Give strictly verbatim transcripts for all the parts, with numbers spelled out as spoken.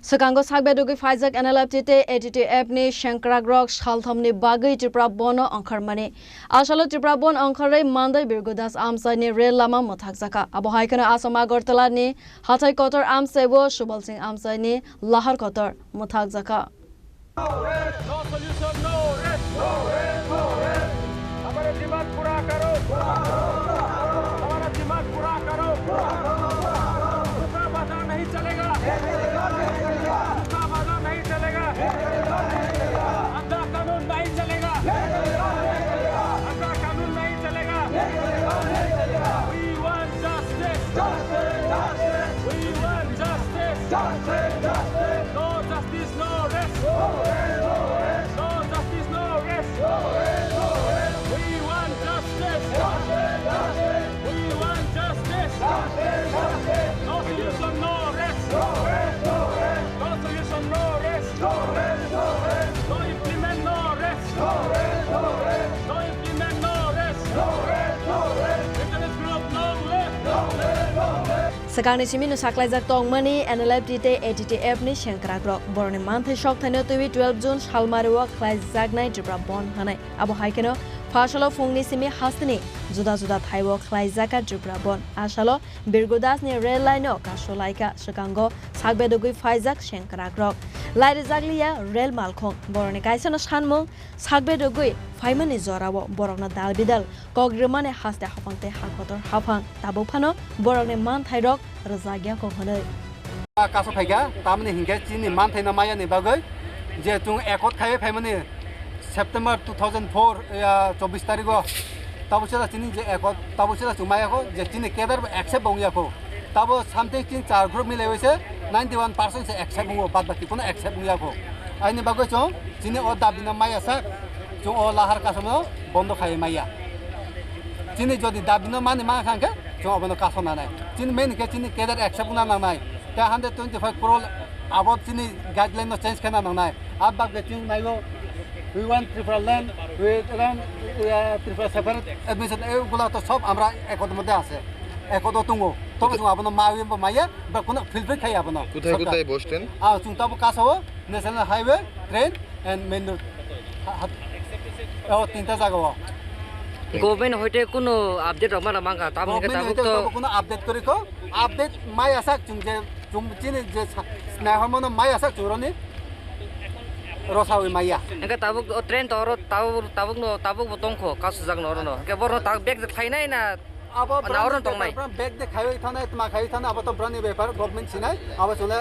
Swkango sakbedogwi phaijak N L F T tei A T T F ni sengkrakrok salthamni bagwi Tripura Bandh-o ongkharmani. Asalo Tripura Bandh ongkharwi Mandai Birgudas amchaini rel lama mwthakjakha. Abo hai kheno Assam Agartala ni hathai kotor amchaibo Subal Singh amchaini lahar kotor mwthakjakha. No solution, no rest. हमारे डिमांड पूरा करो। हमारा डिमांड पूरा करो। रुका बजा नहीं चलेगा। रुका बजा नहीं चलेगा। अंधा कानून नहीं चलेगा। अंधा कानून नहीं चलेगा। We want justice. We want justice. No justice, no rest. No justice, no rest. We want justice. We want justice. No solution, no rest. No solution, no rest. No implement, no rest. No implement, no rest. Vigilance group, no rest. Swkangni simi no saklaijak tongmani N L F T tei A T T F ni sengkrakrok. Borokni manthai sokthaino twiwi twelve June salmario khlaijaknai Tripura Bandh hwnwi. Abo hai kheno phasalo phungni simi hasteni juda juda thaio khlaijakha Tripura Bandh. Asalo Birgudas ni rel line o kasulaikha, swkango sakbedogwi phaijak sengkrakrok. Lairijakliya rel malkhung. Borokni kaisano sanmung, sakbedogwi phaimani jorao borokno dal bidal kok rwmani haste haphang tei ha kotor haphang. Tabuk phano borokni manthairok rwjakya kok hwnwi. Kaso phaikha, tamni hinkhe chini manthaino mayani bagwi je chwng ekot khaiwi phaimani September two thousand four, ya, chobbish tarigo, tabo sera chini je ekot, tabo sera chwng mayakho je chini cadre bo accept bo wngya kho. Tabo something chini char group milaiwi se ninety one percent se accept wngo, bad baki kuno accept wngya kho. Aini bagwi chwng chini o dabi no maya sak, chwng o lahar kasono bondo khaiwi maya. Chini jodi dabi no mani ma kha hwnkhe chwng obono kaso nanai. Chini main khe chini cadre accept wngna nangnai. Tei hundred twenty five crore abo chini guideline no change khaina nangnai. Abo bagwi chwng naigo, we want Tripura land, we want, uh, Tripura separate administration, এগুলা তো সব আমরা একতার মধ্যে আছে, একতা tongo. তবে তুমি আপনার মা ওই মাইয়া বা কোনো ফিলফিল খাই আপনার কোথায় কোথায় বসতেন? আর তুমি তাবো কাছে হো, national highway, train and main road. Ha, ha. Oh, tinta jaga o. Government hoite kuno update rok mana mangkha, tamo hwnkhe Government tabuk hoite to kuno update kori ko, update maya sak chwng je, chwng chini je sa-, snai hormono maya sak chwng roni rosawi maya. Hwnkhe tabuk o train to oro tabuk, tabuk no, tabuk bo tongkho, kasujak no oro no. Hwnkhe borno tabuk bag je khlainai na? Abo na brand oro ni tongnai? Bepar, brand bag de khaiwi thanai, tma khaiwi thanai, abo to brand ni bepar, government sinai, abo chwngno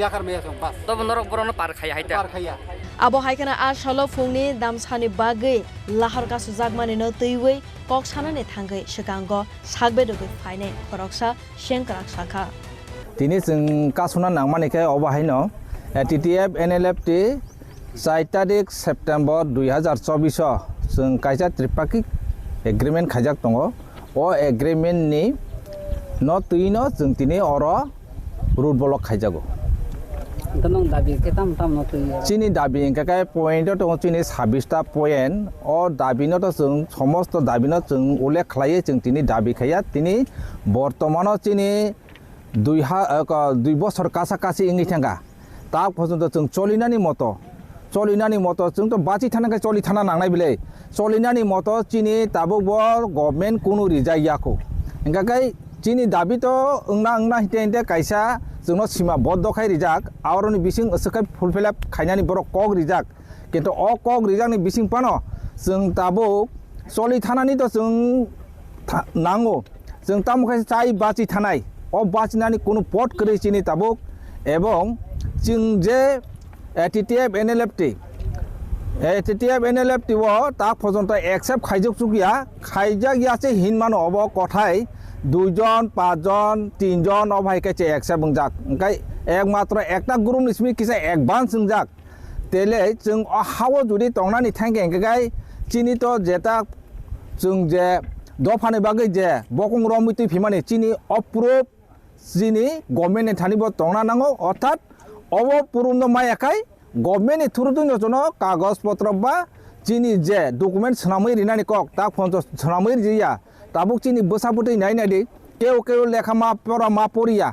yakar maya chwng, bas. Tobo norok borokno par khaiya hai ta? Par khaiya. Abo hai kheno a salo phungni damsani bagwi lahar kasujakmani no twiwi kok sanani thangwi swkango sakbedogwi phainai khoroksa sengkrak sakha. Tini chwng kasuna nangmani khe obo haino, eh, T T F N L F T char tarik September dui hazar chobbish o chwng kaisa tripartite agreement khaijak tongo. O agreement ni no twi no chwng tini oro road block khaijago. Hwnkhe nwng dabi khe tamo tamo no twi o? Chini dabi hwnkhe khe point o tongo chini sabbish ta point. O dabi no to chwng somosto dabi no chwng ullekh khlaiwi chwng tini dabi khaiya. Tini bortomano chini dui ha, eh, ko-, dui bosor kasa kasi wngwi thangkha. Tak porjonto chwng cholinani moto, cholinani moto chwng to bachi thana khe choli thana nangnai bile. Cholinani moto chini tabuk bo government kunu rijak ya kho. Hingkha khe chini dabi to wngna wngna hinte hinte kaisa chwngno sima boddo khai rijak. Aboroni bising swk khai fulfill up khainani borok kok rijak. Kintu o kok rijakni bising phano chwng tabuk choli thanani to chwng tha-, nango. Chwng tamo khe chai bachi thanai. O bachinani kunu pot kwrwi chini tabuk. Ebong chwng je, eh, T T F N L F T, eh, T T F N L F T o tak porjonto accept khaijak chukya, khaijak ya se hinmano obo kothai dui jon, pach jon, tin jon o bhai khe accept wngjak. Hingkhe ekmatro ekta group ni simi kisa advance wngjak. Tele chwng o ha-o jodi tongnani thangkhe hingkhe kai chini to jeta chwng je dophani bagwi je bokong romwi twi phimani chini o proof chini government ni thani bo tongna nango, orthat obo proof no maya khai government ni through twi no jono kagoj potro ba chini je document swnamwi rinani kok ta phone to swnamwi riya. Tabuk chini bwsa bwtwi nai nai di, keu keu lekha ma pora ma poriya,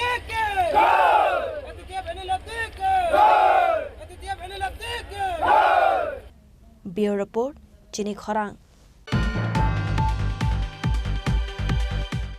Bureau Report, Chini Khorang.